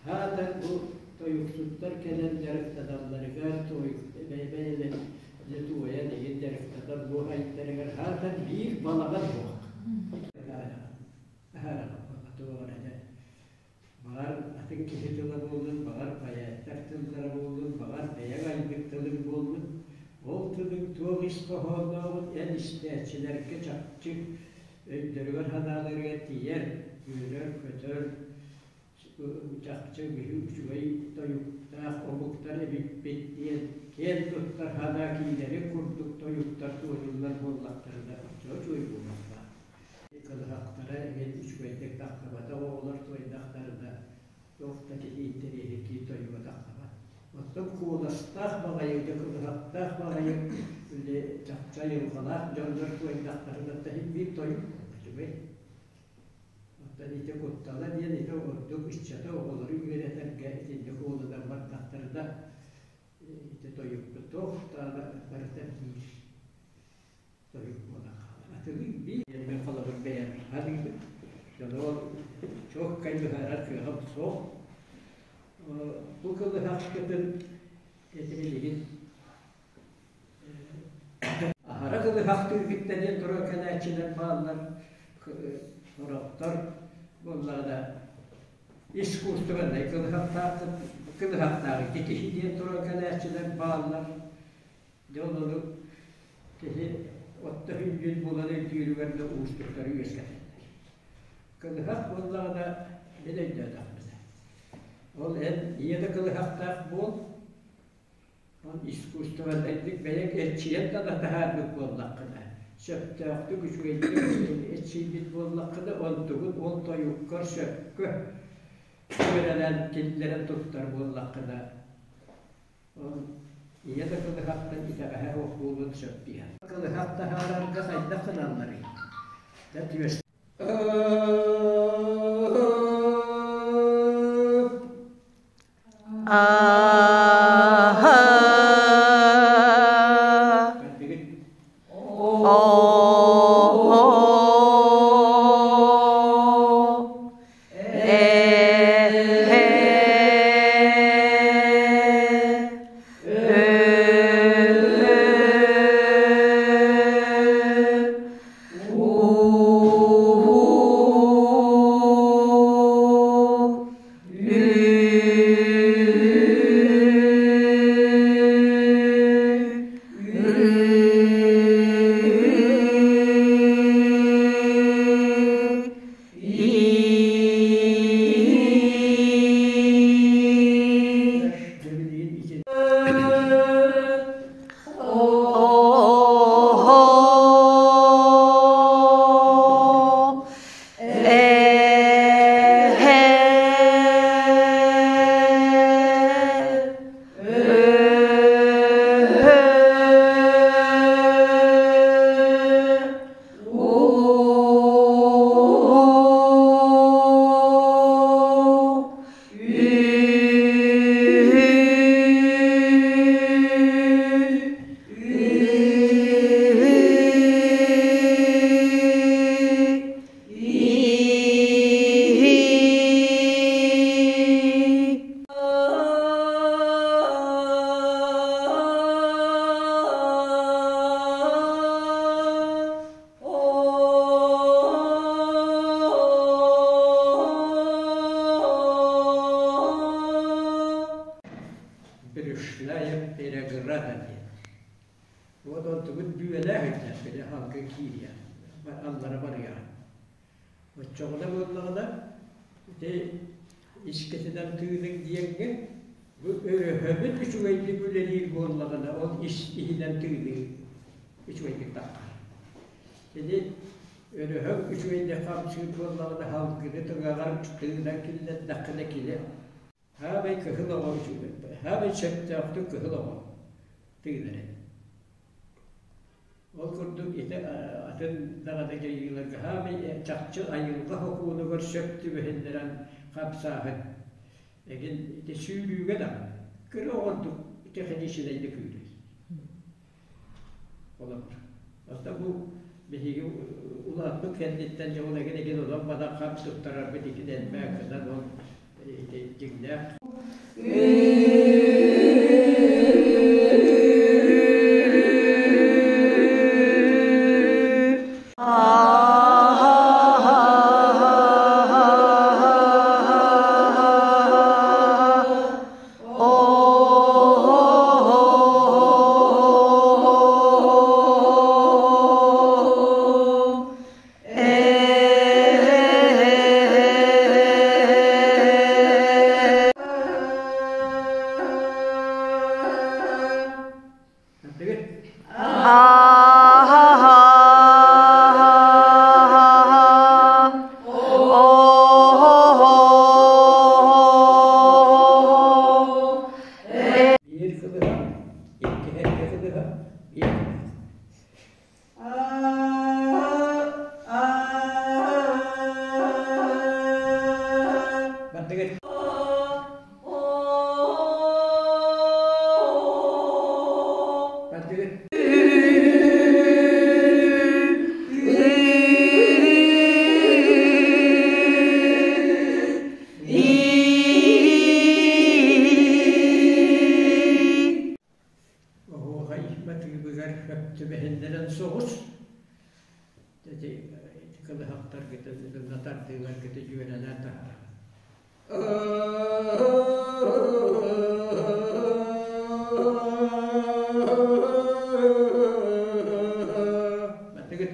Хаатар бу тойуксуттар кэлэн дьарыктаналларыгар бэйэ-бэйэлэрин дьэ туойан игин дьарыктанар буоһайдарыгар хаатар биир балаҕан суох. Баҕар атын киһи тыла буоллун, баҕар поэттар тыллара буоллун, баҕар бэйэҥ айбыт тылыҥ буоллун, ол тылыҥ туох ис хоһооннооҕун эн истээччилэргэ чахчы өйдөрүгэр-санааларыгар тиийэр, үөрэр-көтөр, чахчы биһи үчүгэй тойуктаах омуктар эбиппит диэн киэн туттар санаа киирэрин курдук тойуктар туойуллар буоллахтарына оччо үчүгэй буолуохтаах. Кылыһахтара эмиэ үчүгэйдик тахсыбатах оҕолор туойдахтарына туох да киһи интэриэһиргии тойуга тахсыбат. Оттон куоластаах баҕайы, дьэ кылыһахтаах баҕайы били чахчы айылҕалаах дьоннор туойдахтарына да иһин биир тойук үчүгэй. Оттон ити куттала диэн ити ордук ыччаты оҕолору үөрэтэргэ итинник уолунан бардахтарына ити тойукпут туох даҕаны барыта биир тойук буолан хаалар. Атыгый биир мен холобур бэйэм саныыбын. Дьоно чуоккай быһаарар кыаҕым суох. Бу кылыһахпытын ити билигин Аһара кылыһахтыыргыттан диэн туран кэлээччилэр бааллар, сорохтор буоллаҕына искусственнай кылыһахтааххыт, кылыһахтаах ити киһи диэн туран кэлээччилэр бааллар. Дьэ ол ону киһи отто хүндүн булан өйдүүрүгэр да уустуктары үөскэтэллэр. Кылыһах буоллаҕына мин өйдөөтөхпүнэ, ол эн ийэ да кылыһахтаах буол, Ол искусственнайдык бэйэҥ эрчийэн да таһаарбыт буоллаххына, сөптөөхтүк үчүгэйдик эрчийбит буоллаххына, онтугун ол тойуккар сөпкө үөрэнэн киллэрэн туттар буоллаххына, ол ийэ да кылыһахтан итэҕэһэ суох буолуон сөп диэн. Кылыһах таһаарарга хайдах гыналларый? Дьэ түөс Брюшная переграда диэн. Вот онтубут бүөлээх этэ, били халга киириэ, аллара барыаҕа. Оччоҕуна буоллаҕына, ити искэтинэн тыыныҥ диэҥҥэ бу өрөһөбүт үчүгэйдик үлэлиир буоллаҕына, ол ис иһинэн тыыныы үчүгэйдик таххар. Ити өрөһөҥ үчүгэйдик хамсыыр буоллаҕына, салгыны тыҥаҕар тыынан киллэрдэххинэ кини Хаамай кыһыл оҕо үчүгэй, хаамай сөптөөхтүк кыһыл оҕо тыынар эбит. Ол курдук ити атын даҕаны дьайыыларга хаамай чахчы айылҕа сокуонугар сөп түбэһиннэрэн хамсааһын эгин ити сүүрүүгэ даҕаны кыра оҕордук техничнэйдик күүрэр. Холобур. Оттон бу биһиги улааппыт кэнниттэн дьэ ол эгин эгин онон-манан хам туттарарбыт икки элбээх гынан ол ити Дьиҥнээх Биир кылыһа, иккиһэ икки кылыһа, биир кылыһа. Бардыгыт. Бардыгыт. Оһуохай матыыбыгар хөп түбэһиннэрэн соҕус ити кылыһахтаргытын гына тардыыларгыты дьүөрэлээн таһаарар. Бардыгыт.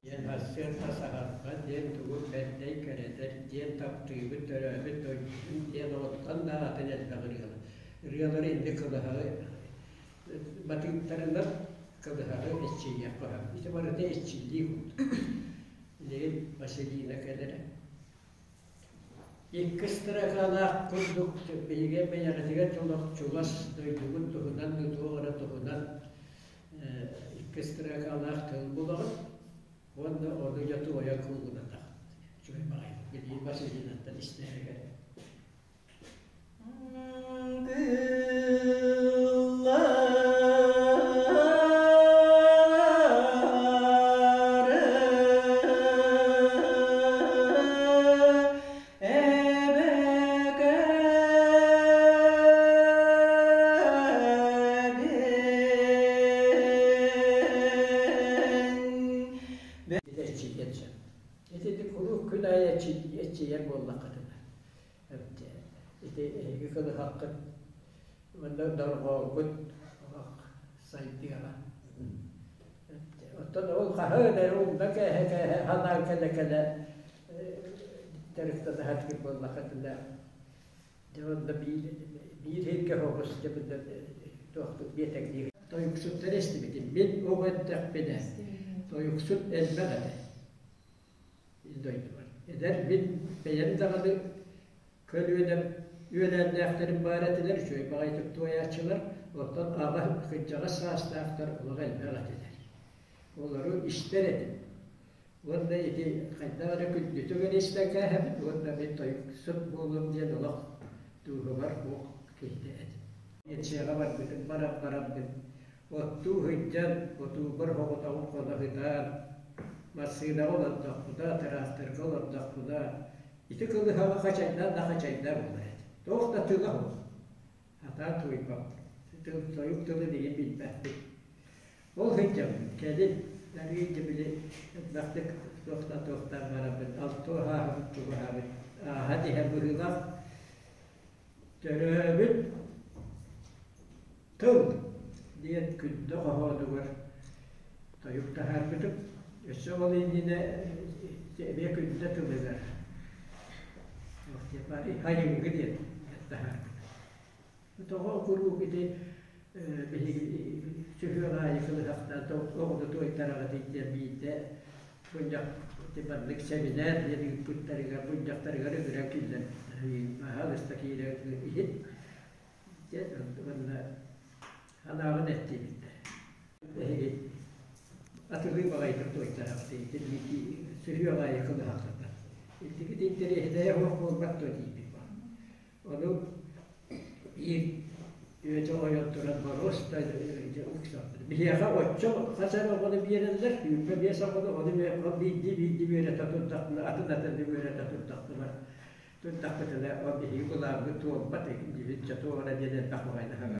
Диэн сарсыарда саҕарҕа диэн тугу бэрдэй кэрэтэр диэн таптыыбыт төрөөбүт дойдутун диэн оттон да атын элбэх ырыалар. Ырыалары инде кылыһаҕы матыыптарынан кылыһаҕы эччийиэххэ сөп. Ити барыта эччиллии курдук. Билигин Василина кэлэрэ. Иккис строкалаах курдук биһиги бэйэҕитигэр олох чугас дойдугут туһунан да туох эрэ туһунан иккис строкалаах тыл булаҕыт уонна ону дьэ туойа куугунатаҕыт. Үчүгэй баҕайы. Билии Василинаттан истээригэр. Эччийиэн сөп. Итинник куруук күн аайы эччийэр буоллаххытына Ити эһиги кылыһаххыт уонна дорҕоогут олох сайдыаҕа. Оттон ол хаһыы эрэ умна кээһэ-кээһэ санаан кэлэ-кэлэ дьарыктанаһар буоллаххытына дьэ онно биир биир иһиккэ соҕус дьэ туохтук биэтэҥниир. Тойуксуттары истибитим. Мин оҕо эрдэхпинэ тойуксут элбэх этэ. Дойдубар. Эдэр мин бэйэм даҕаны көлүөнэм үөлээннээхтэрим баар этилэр, үчүгэй баҕайытык туойааччылар, оттон аҕа кырдьаҕас саастаахтар олох элбэх этилэр. Олору истэр этим. Уонна ити хайдах эрэ күндүтүк эрэ истэн кээһэбин уонна мин тойуксут буолуом диэн олох дууһабар суох киһитэ этим. Пенсияҕа барбытым баран бараммын Оттуу сылдьан, отуубар соҕотоҕун хоно сытан, массыынаҕа олордохпуна, тыраахтарга олордохпуна, ити кылыһаҕы хачайдаан да хачайдаа буолар этим. Туох да тыла суох. Сатаан туойбаппын. Тыл, тойук тылын игин билбэппин. Ол сылдьаммын, кэлин Арыый да били элбэхтик туохтаан бараммын алтыа ааһабыт чугаһаабыт ааһан иһэр быһыылаах. Төрөөбүт тыл диэн күндэ хоһоонугар тойук таһаарбытым. Өссө ол иннинэ эмиэ күндэ тылыгар Айыҥгы диэн таһаарбытым. Тоҕо куруук ити биһиги сүһүөх аайы кылыһахтаан оҕону туойтараҕытый диэн биирдэ мунньах ити маннык сэминээр диэн ыыппыттарыгар мунньахтарыгар ыҥыран киллэрбиттэр баһаалыста киирэн иһит диэн уонна санааҕын эт диэбиттэр. Эһиги атылыы баҕайытык туойтараҕытый ити сүһүөх аайы кылыһахтатар. Итигит интэриэһинэйэ суох буолбат дуо диибит. Ону биир үөтэ ойон туран боруос да уксаппыт. Биһиэхэ оччо хас эрэ оҕону биэрэллэр, 25 оҕону, ону биирдии-биирдии үөрэтэ турдахпына, атын-атыннык үөрэтэ турдахпына, турдахпытына, ол биһиги былааммыт туолбат, дьэ туох эрэ диэн элбэх баҕайы хаҥа.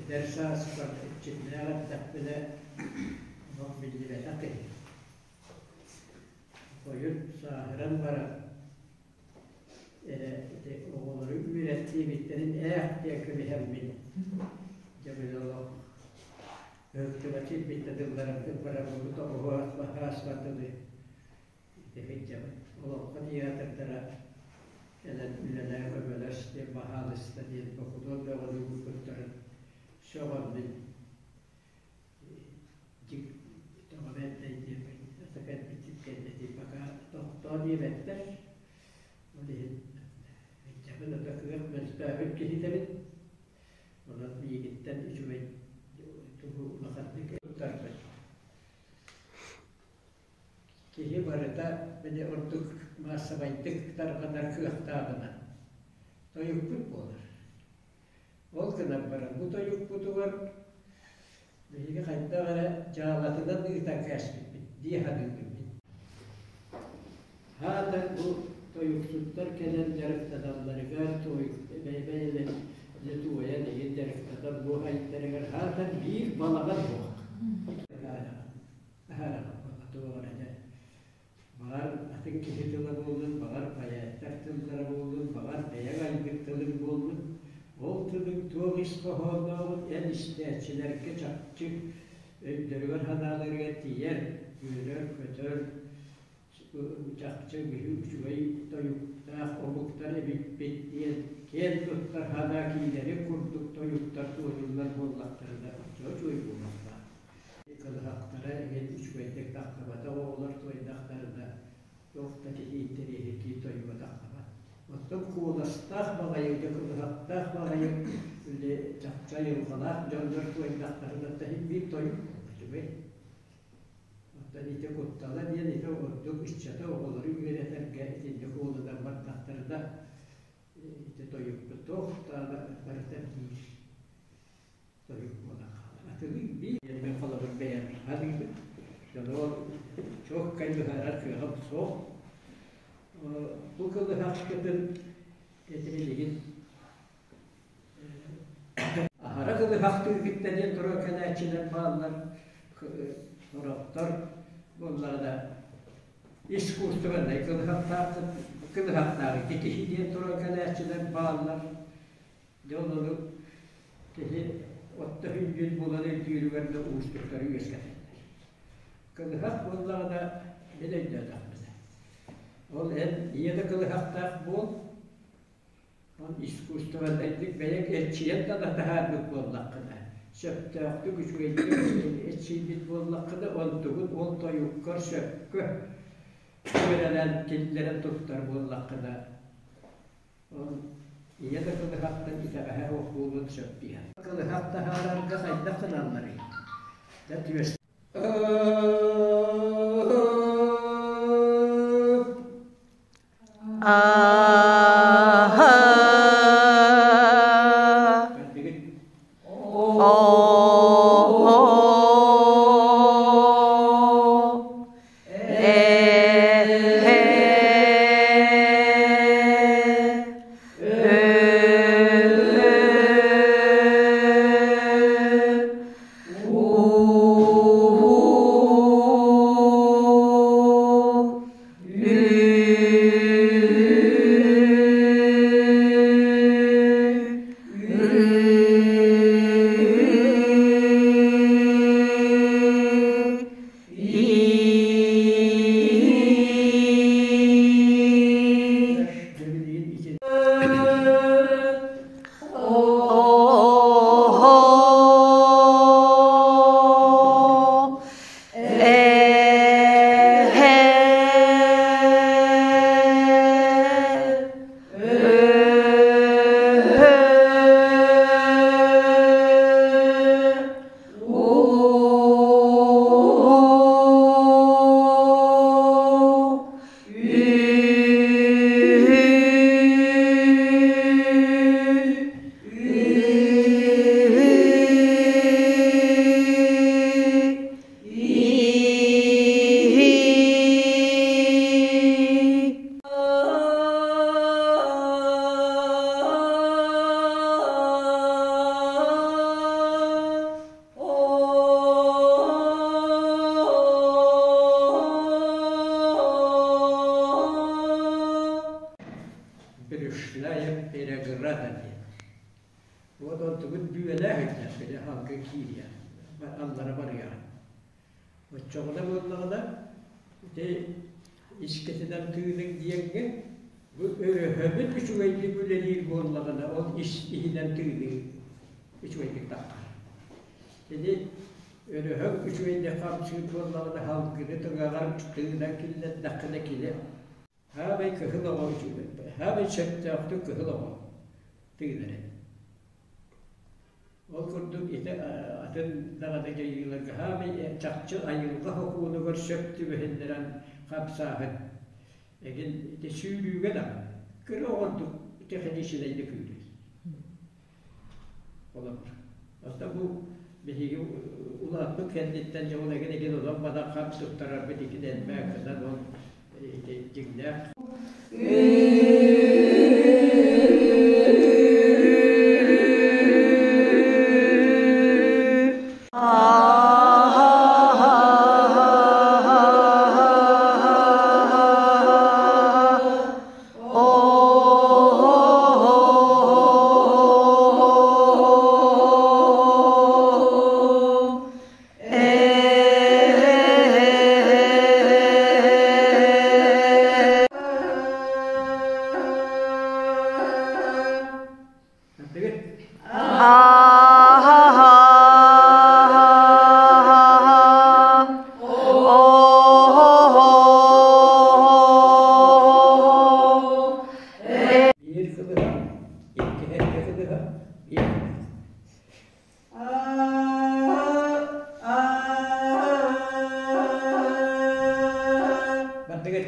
Эдэр сааспар иччитинээх эрдэхпинэ олох биллибэтэх киһи. Хойут сааһыран баран эрэ ити оҕолору үөрэттиэбиттэрин ээх диэн кэбиһэммин дьэ били олох ыһыктыба киирбиттэ тылларым бараммыт тоҕуһу ааспаттылыы ити сылдьабыт. Олоҥхо театрдара кэлэн үлэлээ көмөлөс диэн баһаалыста диэн бокудуон бөҕөнү уурбуттарын. Сөҕөммүн тоҕо бэрдэй диэбит ата кэлбитим кэннэ пока тохтоо диэбэттэр. Ол иһин ыччабын ата кыах мөлтөөбүт киһитэбин. Онон миигиттэн үчүгэй тугу улаханнык туттарбыт. Киһи барыта били ордук маассабайдык тарҕанар кыахтааҕынан тойукпут буолар. Ол гынан баран бу тойукпутугар биһиги хайдах эрэ дьаалатынан ыытан кээспиппит дии саныыбын мин. Хаатар бу тойуксуттар кэлэн дьарыктаналларыгар бэйэ-бэйэлэрин туойан игин дьарыктанар бу айдарыгар хаатар биир балаҕан суох. Баҕар, атын киһи тыла буоллун, баҕар, поэттар тыллара буоллун, баҕар, бэйэҥ айбыт тылыҥ буоллун, ол тылыҥ туох ис хоһооннооҕун эн истээччилэргэ чахчы өйдөрүгэр-санааларыгар тиийэр, үөрэр-көтөр, чахчы биһи үчүгэй тойуктаах омуктар эбиппит диэн киэн туттар санаа киирэри курдук тойуктар туойуллар буоллахтарына оччо үчүгэй буолуохтаах. Кылыһахтара эҥин үчүгэйдик тахсыбатах оҕолор туойдахтарына туох да киһи интэриэһиргии тойуга тахсыбат. Оттон куоластаах баҕайы дьэ кылыһахтаах баҕайы үлэ чахчы айылҕалаах дьоннор туойдахтарына да иһин биир тойук үчүгэй. Оттон ити куттала диэн ити ордук ыччаты оҕолору үөрэтэргэ итинник уолунан бардахтарына ити тойукпут туох даҕаны барыта биир тойук буолан хаалар. Атыгый биир мен холобур бэйэм саныыбын. Дьоно чуоккай быһаарар кыаҕым суох. Бу кылыһахпытын ити билигин Аһара кылыһахтыыргыттан диэн туран кэлээччилэр бааллар, сорохтор буоллаҕына искусственнай кылыһахтааххыт, кылыһахтаах ити киһи диэн туран кэлээччилэр бааллар. Дьэ ол ону киһи отто хүндүн булан өйдүүрүгэр да уустуктары үөскэтэллэр. Кылыһах буоллаҕына мин өйдөөтөхпүнэ, ол эн ийэ да кылыһахтаах буол, Ол искусственнайдык бэйэҥ эрчийэн да таһаарбыт буоллаххына, сөптөөхтүк үчүгэйдик эрчийбит буоллаххына, онтугун ол тойуккар сөпкө үөрэнэн киллэрэн туттар буоллаххына, ол ийэ да кылыһахтан итэҕэһэ суох буолуон сөп диэн. Кылыһах таһаарарга хайдах гыналларый? Дьэ түөс Брюшная переграда диэн. Вот онтубут бүөлээх этэ, били халга киириэ, аллара барыаҕын. Оччоҕуна буоллаҕына, ити искэтинэн тыыныҥ диэҥҥэ, бу өрөһөбүт үчүгэйдик үлэлиир буоллаҕына, ол ис иһинэн тыыныы үчүгэйдик таххар. Кини өрөһөҥ үчүгэйдик хамсыыр буоллаҕына салгыны тыҥаҕар тыынан киллэрдэххинэ кини Саамай кыһыл оҕо үчүгэй, саамай сөптөөхтүк кыһыл оҕо тыынар эбит. Ол курдук ити атын даҕаны дьайыыларга саамай чахчы айылҕа сокуонугар сөп түбэһиннэрэн хамсааһын эгин ити сүүрүүгэ даҕаны кыра оҕордук техничнэйдик күүрэр. Холобур. Оттон бу биһиги улааппыт кэнниттэн дьэ ол эгин эгин онон манан хам туттарарбыт икин элбээх гынан ол ити дьиҥнээх Биир кылыһа, иккиһэ икки кылыһа, биир Бардыгыт.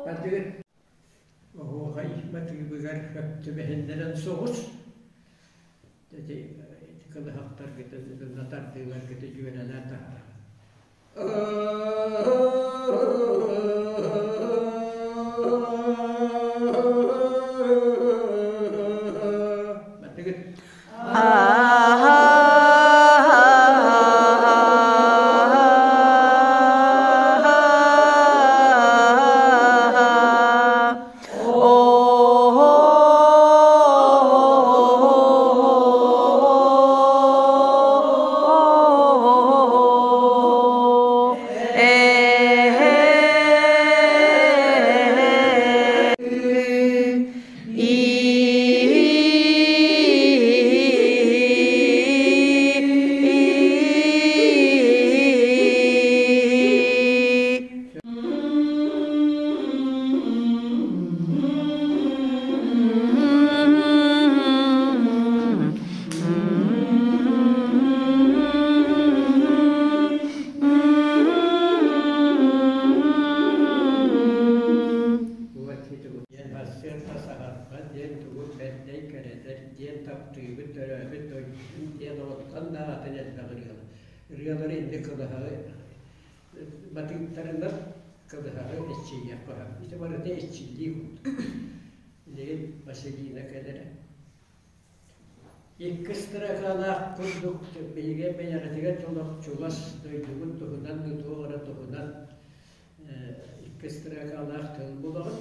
Бардыгыт. Оһуохай матыыбыгар хөп түбэһиннэрэн соҕус ити кылыһахтаргытын тардыыларгытын дьүөрэлээн таһаарар. Бардыгыт. Диэн тугу бэрдэй кэрэтэр диэн таптыыбыт төрөөбүт дойдум диэн оттон да атын элбэх ырыалар. Ырыалары инник кылыһаҕы матыыптарынан кылыһаҕы эччийиэххэ сөп. Ити барыта эччиллии курдук. Билигин Василина кэлэрэ. Иккис строкалаах курдук биһиги бэйэҕитигэр олох чугас дойдугут туһунан да туох эрэ туһунан иккис строкалаах тыл булаҕыт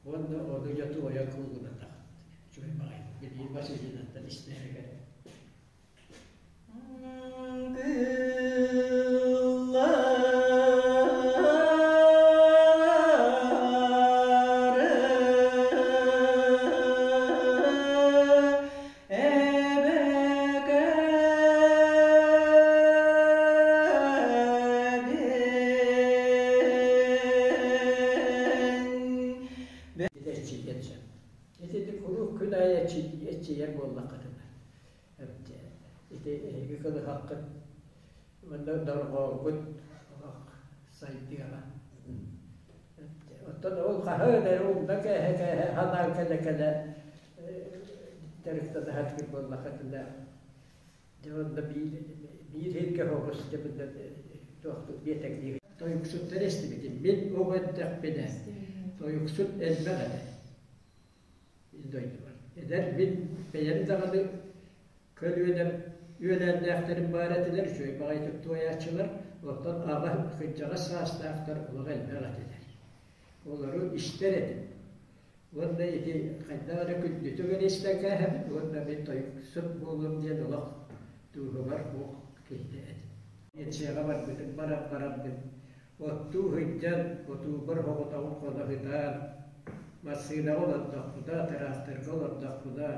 уонна ону дьэ туойа куугунатаҕыт. Үчүгэй баҕайы. Билигин Василинаттан истээригэр. Итиччийэн сөп. Ити куруук күн аайы эччийэр буоллаххытына Ити эһиги кылыһаххыт уонна дорҕоогут олох сайдыаҕа. Оттон ол хаһан эрэ умна кээһэ-кээһэ санаан кэлэ-кэлэ дьарыктанаһар буоллаххытына дьэ онно биир биир иһиккэ соҕус дьэ туохтук биэтэҥниир. Тойуксуттары истибитим. Мин оҕо эрдэхпинэ тойуксут элбэх этэ. Дойдубар. Эдэр мин бэйэм даҕаны көлүөнэм үөлээннээхтэрим баар этилэр, үчүгэй баҕайытык туойааччылар, оттон аҕа кырдьаҕас саастаахтар олох элбэх этилэр. Олору истэр этим. Уонна ити хайдах эрэ күндүтүк эрэ истэн кээһэбин уонна мин тойуксут буолуом диэн олох дууһабар суох киһитэ этим. Пенсияҕа барбытым баран бараммын оттуу сылдьан, отуубар соҕотоҕун хоно сытан. Массыынаҕа олордохпуна, тыраахтырга олордохпуна,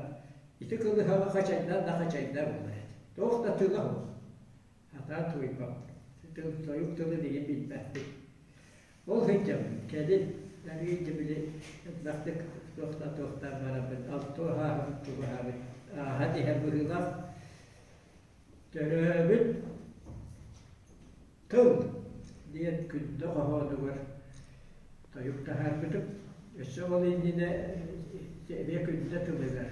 ити кылыһаҕы хачайдаан да хачайдаа буолар этэ. Туох да тыла суох. Сатаан туойбаппын. Тыл, тойук тылын игин билбэппин. Ол сылдьабын, кэлин арыый да били элбэхтик туохтаан-туохтаан бараммын алтыа ааһабыт чугаһаабыт ааһан иһэр быһыылаах төрөөбүт тыл диэн күндэ хоһоонугар тойук таһаарбытым. Өссө ол иннинэ эмиэ күндэ тылыгар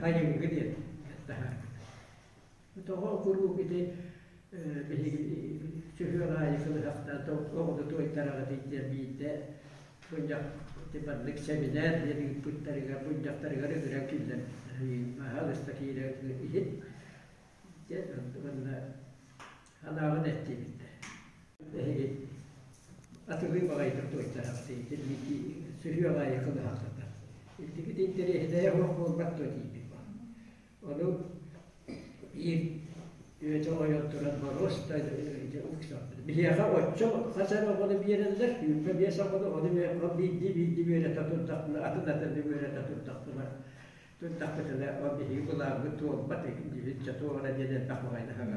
Хайыҥгы диэн таһаарбытым. Тоҕо куруук ити биһиги сүһүөх аайы кылыһахтаан оҕону туойтараҕытый диэн биирдэ мунньах ити маннык сэминээр диэн ыыппыттарыгар мунньахтарыгар ыҥыран киллэрбиттэр. Баһаалыста киирэн иһит диэн уонна санааҕын эт диэбиттэр. Эһиги атылыы баҕайытык туойтараҕытый ити сүһүөх аайы кылыһахтатар. Итигит интэриэһинэйэ суох буолбат дуо диибин. Ону биир үөтэ ойон туран боруоста уксаппыт. Биһиэхэ оччо хас эрэ оҕону биэрэллэр, 25 оҕону, ону биирдии-биирдии үөрэтэ турдахпына, атын-атыннык үөрэтэ турдахпына, турдахпытына, ол биһиги былааммыт туолбат, дьэ туох эрэ диэн элбэх баҕайы.